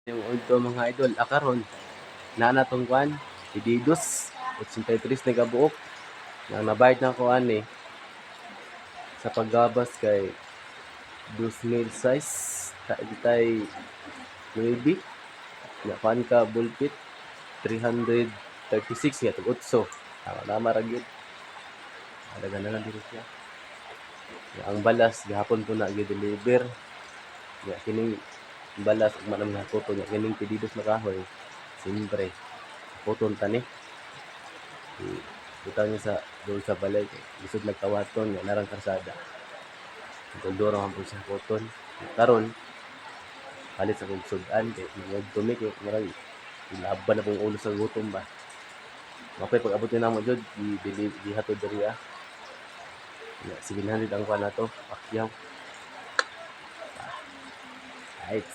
Yung udto, mga idol, akaron naa na tong kwan, pedidos, 83 na kabuok. Nang nabayad na ko ani sa paggabas kay 2 mil size, ta tay 9. Na kuan ka bulpit 336 nga tug 8. Tama tama ra gyud. Halaga na lang diri siya. Ya, ang balas gahapon po na gi-deliver. Ya, kining balas ug man ang kuton ya, kining pedidos na kahoy. Siyempre, kuton ta ni. Bitaw niya sa doon sa balay kay lisod nagkawaton nga narang karsada. Tugdoro man po siya kuton. Karon palit sa kog sud-an kay mangudto mi kay murag laban na pong ulo sa gutom ba. Okay, pag abot ni namo jud di gihatod diri ah. Ya, 700 ang kuan nato, pakyaw. Ah. Right.